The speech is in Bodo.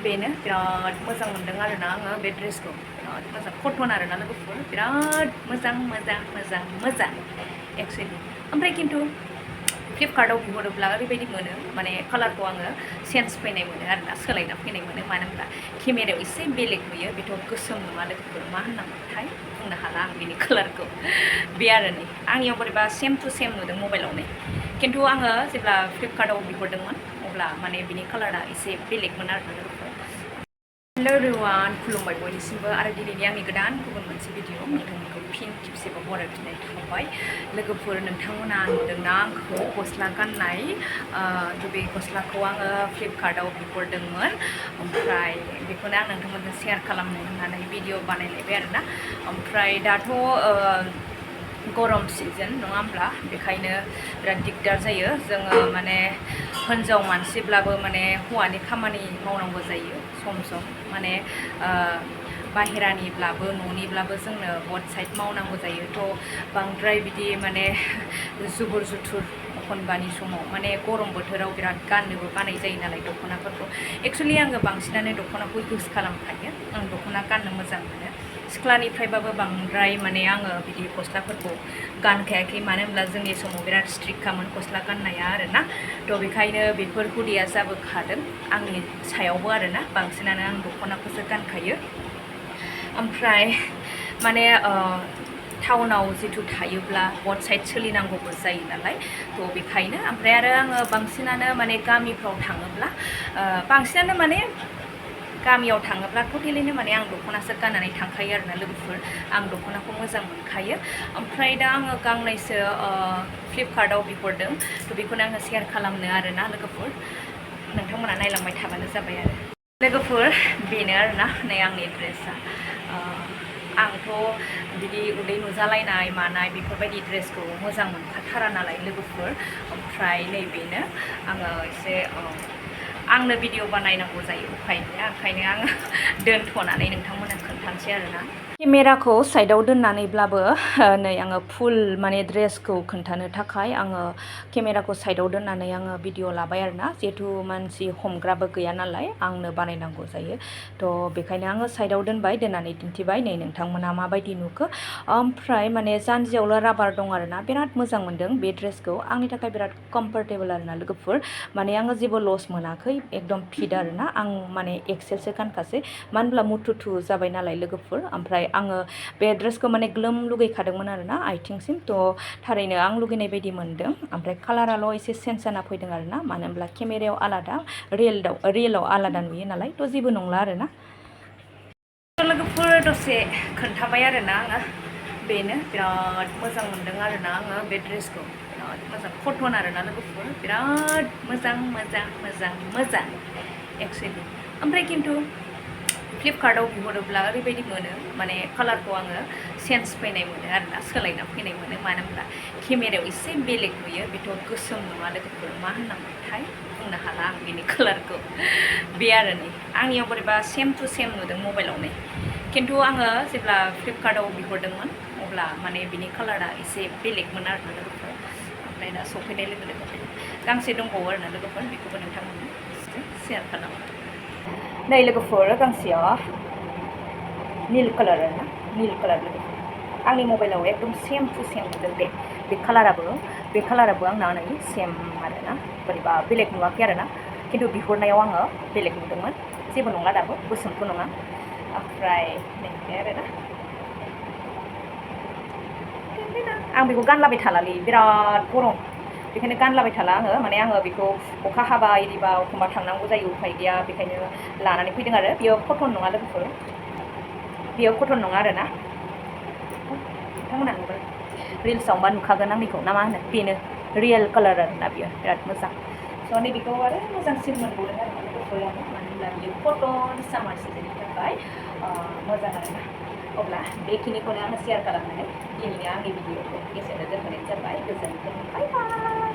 बेनो बिराद मोजां मोनदों आरोना आङो बे ड्रेसखौ बिराद मोजां कटन आरोना लोगोफोर बिराद मोजां मोजां मोजां मोजां एक्सुवेलि ओमफ्राय खिन्थु फ्लिपकार्टआव बिहरोब्ला ओरैबायदि मोनो माने कालारखौ आङो चेन्ज फैनाय मोनो आरोना सोलायना फैनाय मोनो मानो होनब्ला केमेरायाव एसे बेलेग नुयो बेथ' गोसोम नङा लोगोफोर मा होननांगौथाय बुंनो हाला आं बेनि कालारखौ बे आरो नै आंनियाव बोरैबा सेम टु सेम नुदों मबाइलावनो खिन्थु आङो जेब्ला फ्लिपकार्टआव बिहरदोंमोन अब्ला माने बिनि कालारा एसे बेलेगमोन आरोना लोगोफोर हेल' एभरिवान खुलुमबाय बयनिसिमबो आरो दिनैनि आंनि गोदान गुबुन मोनसे भिडिअ नोंथांमोनखौ फिन खेबसेबाव बरायफिननाय थाबाय लोगोफोर नोंथांमोना नुदोंना आंखौ गस्ला गाननाय बे गस्लाखौ आङो फ्लिपकार्टआव बिहरदोंमोन ओमफ्राय बेखौनो आं नोंथांमोनजों शेयार खालामनो होननानै भिडिअ बानायलायबाय आरोना ओमफ्राय दाथ' गरम सिजन नङा होमब्ला बेखायनो बिराद दिगदार जायो जोङो माने हिन्जाव मानसिब्लाबो माने हौवानि खामानि मावनांगौ जायो सम सम माने बाहेरानिब्लाबो न'निब्लाबो जोंनो बथ साइड मावनांगौ जायो थ' बांद्राय बिदि माने जुबुर जुथुर एखनबानि समाव माने गरम बोथोराव बिराद गाननोबो बानाय जायो नालाय दख'नाफोरखौ एक्सुवेलि आङो बांसिनानो दख'नाखौ इउज खालामखायो आं दख'ना गाननो मोजां मोनो सिख्लानिफ्रायबाबो बांद्राय माने आङो बिदि गस्लाफोरखौ गानखायाखै मानो होनब्ला जोंनि समाव बिराद स्ट्रिक्टखामोन गस्ला गाननाया आरोना थ' बेखायनो बेफोर हुदाया जाबोखादों आंनि सायावबो आरोना बांसिनानो आं दख'नाखौसो गानखायो ओमफ्राय माने टाउनाव जिथु थायोब्ला बथ साइड सोलिनांगौबो जायो नालाय थ' बेखायनो ओमफ्राय आरो आङो बांसिनानो माने गामिफ्राव थाङोब्ला बांसिनानो माने गामियाव थाङोब्ला टटेलैनो माने आं दख'नासो गाननानै थांखायो आरोना लोगोफोर आं दख'नाखौ मोजां मोनखायो ओमफ्राय दा आङो गांनैसो फ्लिपकार्टआव बिहरदों थ' बेखौनो आङो शेयार खालामनो आरोना लोगोफोर नोंथांमोना नायलांबाय थाबानो जाबाय आरो लोगोफोर बेनो आरोना नै आंनि ड्रेसा आंथ' बिदि उदै नुजालायनाय मानाय बेफोरबायदि ड्रेसखौ मोजां मोनखाथारा नालाय लोगोफोर ओमफ्राय नैबेनो आङो एसे आंनो भिडिअ बानायनांगौ जायो उफाय गैया ओंखायनो आङो दोनथ'नानै नोंथांमोननो खोन्थानोसै आरोना केमेराखौ साइडआव दोननानैब्लाबो नै आङो फुल माने ड्रेसखौ खोन्थानो थाखाय आङो केमेराखौ साइडआव दोननानै आङो भिडिअ लाबाय आरोना जिहेथु मानसि हमग्राबो गैया नालाय आंनो बानायनांगौ जायो थ' बेखायनो आङो साइडआव दोनबाय दोननानै दिन्थिबाय नै नोंथांमोना माबायदि नुखो ओमफ्राय माने जानजियावल' राबार दं आरोना बिराद मोजां मोनदों बे ड्रेसखौ आंनि थाखाय बिराद कम्फर्टेबल आरोना लोगोफोर माने आङो जेबो लस मोनाखै एकदम फिट आरोना आं माने एक्सेलसो गानखासै मानो होनब्ला मुथुथु जाबाय नालाय लोगोफोर ओमफ्राय आङो बे ड्रेसखौ माने ग्लोम लुगैखादोंमोन आरोना आथिंसिम थ' थारैनो आं लुगैनाय बायदि मोनदों ओमफ्राय कालाराल' एसे चेन्ज जाना फैदों आरोना मानो होनब्ला केमेरायाव आलादा रियेलाव आलादा नुयो नालाय थ' जेबो नंला आरोना लोगोफोर दसे खोन्थाबाय आरोना आङो बेनो बिराद मोजां मोनदों आरोना आङो बे ड्रेसखौ बिराद मोजां कटन आरोना लोगोफोर बिराद मोजां मोजां मोजां मोजां एक्सुवेलि ओमफ्राय खिन्थु फ्लिपकार्टआव बिहरोब्ला ओरैबायदि मोनो माने कालारखौ आङो चेन्ज फैनाय मोनो आरोना सोलायना फैनाय मोनो मानो होनब्ला केमेरायाव एसे बेलेग नुयो बेथ' गोसोम नङा लोगोफोर मा होननांगौथाय बुंनो हाला आं बेनि कालारखौ बे आरो नै आंनियाव बोरैबा सेम टु सेम नुदों मबाइलावनो खिन्थु आङो जेब्ला फ्लिपकार्टआव बिहरदोंमोन अब्ला माने बिनि कालारा एसे बेलेगमोन आरोना लोगोफोर ओमफ्राय दा सफैनाय लोगो लोगो गांसे दंबावो आरोना लोगोफोर बेखौबो नोंथांमोननो शेयार खालामो नै लोगोफोर गांसेया नील कालार आरोना नील कालार लोगोफोर आंनि मबाइलाव एकदम सेम टु सेम नुदों बे कालाराबो आंना नै सेम आरोना बोरैबा बेलेग नुवाखै आरोना खिन्थु बिहरनायाव आङो बेलेग नुदोंमोन जेबो नंला दाबो गोसोमथ' नङा ओमफ्राय नै आरोना आं बेखौ गानलाबाय थालालै बिराद गरम बेखायनो गानलाबाय थाला आङो माने आङो बेखौ अखा हाबा एरिबा एखमबा थांनांगौ जायो उफाय गैया बेखायनो लानानै फैदों आरो बेयो कटन नङा लोगोफोर बेयो कटन नङा आरोना नोंथांमोना नुबाय रिल्सआवबा नुखागोन आंनिखौ ना मा होनो बेनो रियेल कालार आरोना बेयो बिराद मोजां स' नैबेखौ आरो मोजांसिन मोनबावदों आरो लोगोफोर मानो होनब्ला बियो कटन सामार सिजननि थाखाय मोजां आरोना अब्ला बेखिनिखौनो आङो शेयार खालामनानै दिनैनि आंनि भिडिअखौ एसेनो दोनथ'नाय जाबाय गोजोन्थों बाय बाय